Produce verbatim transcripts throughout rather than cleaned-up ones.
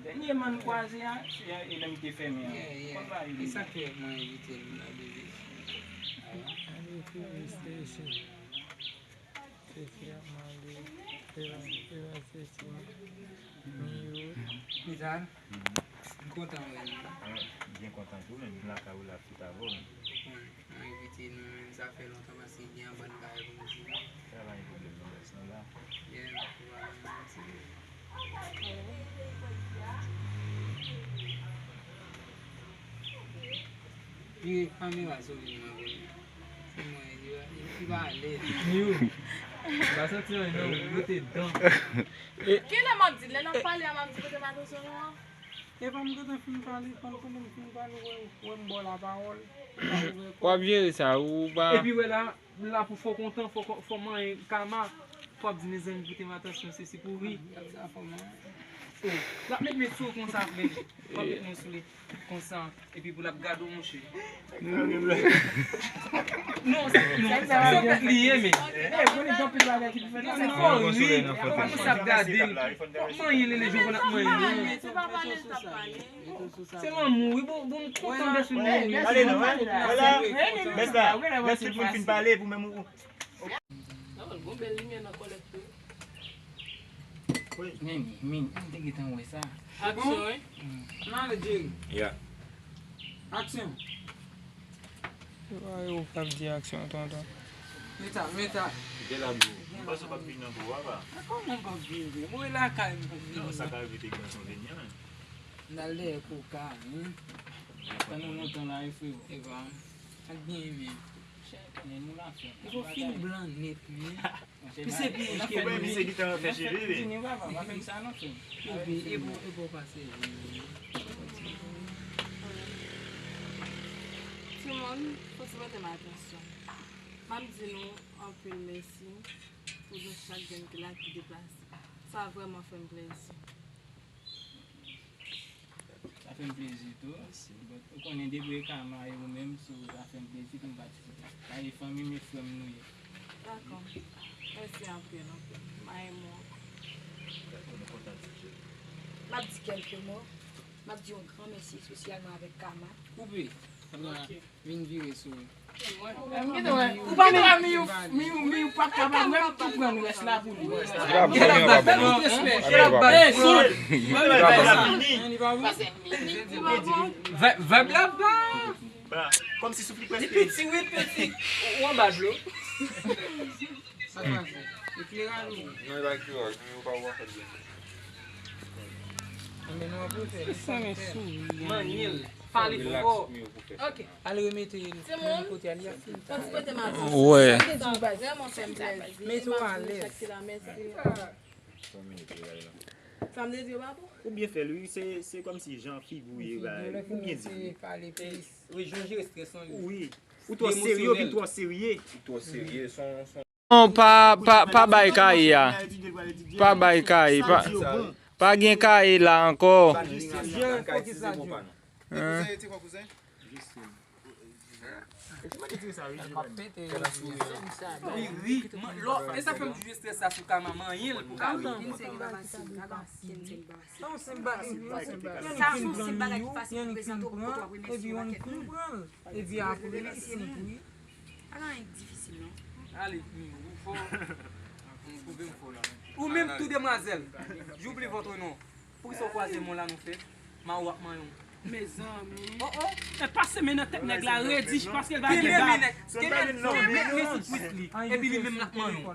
Dènye man kwaze a, se e lè m te fèmen an. Yeah, yeah. Konn pa rive. E sa k fè mwen evite l la, bebe. An ekri PlayStation. Se fi ap mande, e pa, e pa se ti mi yo. Mizan, m kontan wè nou. Mwen byen kontan tou, men m lakay ou la tout avè w. Ou konn, mwen evite nou, men sa fè lontan paske gen yon bann bagay pou m di nou. Sa pa gen pwoblèm non, bès, nou la. Yeah, ou pa ban m manti. Vire kamera sou li mwen kounye a. Pou mwen, li, li, li pa alèz. Yo. M pa santi anyen non, mete dan. Kilè m ap di? Lè n ap pale a, m ap di kote m atansyon nou an? E pa m gentan fin pale, pa m konnen m fin pale, wè, wè m ba w lapawòl. W ap jere sa, ou pa. Epi wè la, m la pou fè w kontan, fò, fò manyen kama, fò ap di mezanmi pote m atansyon, se, se pou ri. Oh, l ap met men sou w konsa, men. W ap met men sou li konsa, epi pou l ap gade w, monchè. Non, se, non, se sa li ye, men. Non, se fò ri, fò konsa ap gade l. W ap manyen li, li jwenn w ap manyen li. Se lanmou, wi, bon, bon, m kontan bèsou nou. Ale non, ale non. Bèsou, bèsou, tout moun fin pale, pou menm ou. Gon bèl limyè nan kòlèt tou. Men, men, men, m te gentan wè sa. Aksyon, wi. M ale, Jerry. Ya. Aksyon. Yo, yo, w ap di aksyon, tonton. Meta, meta. Kite la, bro. M panse w p ap vin nan gwo a, pa. A, kòman m p ap vin, bro? Mwen lakay, m p ap vin. Non, sa ka rive te gen yon vini an. N al dèyè koka, wi. Pandan lontan la, wi, frero. E pa. Ak byen, men. Chèk, men nou la fè. Li fò fin blan nèt, men. Misye pi wouj ke mwen. Misye gentan fè cheve, wi. Di nou, papa, pa fè m sa non, frè m. Epi, e bon, e bon pase. Timoun, fò ti prete m atansyon. M ap di nou anpil mèsi pou nou chak grenn ki la ki deplase. Sa vrèman fè m plezi. Sa fè m plezi tou. Mèsi. But, ou konnen depi e Kama e ou menm, so, sa fè m plezi pou m patisipe. Paske fanmi m e frè m nou ye. Dakò. Mèsi anpil, anpil. M renmen w. Dakò, nou kontan di je. M ap di kèlke mo. M ap di yon gran mèsi espesyalman avèk Kama. Koupe. Ok. Vin vire sou mwen. Ou pa menm, mi, mi, mi, ou pa kapab menm tou pran rès la pou li. Li pa bon, li pa bon. Li pa bon. Hey, son. Li pa bon. Vèb, vèb la pa. Kòmsi souf li prèske. Li piti, wi, piti. Ou anba dlo. Sa k pase? Ekleraj ou? Non, e pa ekleraj, men ou pa wè fè byen. Anben nou ap refè l. Sa men souri. Manyen l. Pale fò. Ok. Al remete l nan kote a, li ap fin. Wè. Mete w alèz. Sa m te di yo pa bon? Ou byen fè l, wi. Se, se kòmsi jan figi w ye, ba, ou byen di l. Wi, jan w jere estrès lan, wi. Wi. Ou twò serye, ou vin twò serye. Ou twò serye, son, son Non, pa, pa, pa bay kaye a. Pa bay kaye, pa, pa gen kaye la ankò. Hein? Li ri, man, lò, e sa fè m toujou estrès la sou Kama, manyen l pou ka ri. Sa se yon bagay ki fasil pou prezante w pou kote w ap remèsye yon pakèt moun. Epi apre, se pou wi. Pa gen anyen k difisil, non. Ale, mi, ou fò. Ou twouve m fò la. Ou menm tou, demwazèl. J'oublie votre nom. Poukisa w kwaze m la nou fè? Mawo ap manyen w. Mezanmi. Oh, oh. E pase men nan tèt nèg la redi paske l pa gen bab. Kenbe men nèg. Kenbe men nèg. Kenbe men sou kwis li. Epi li menm l ap manyen w.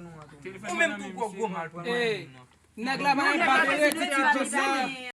Ou menm tou gwo gwo mal pou manyen moun nan. Nèg la pa gen bab, redi ti jodi a.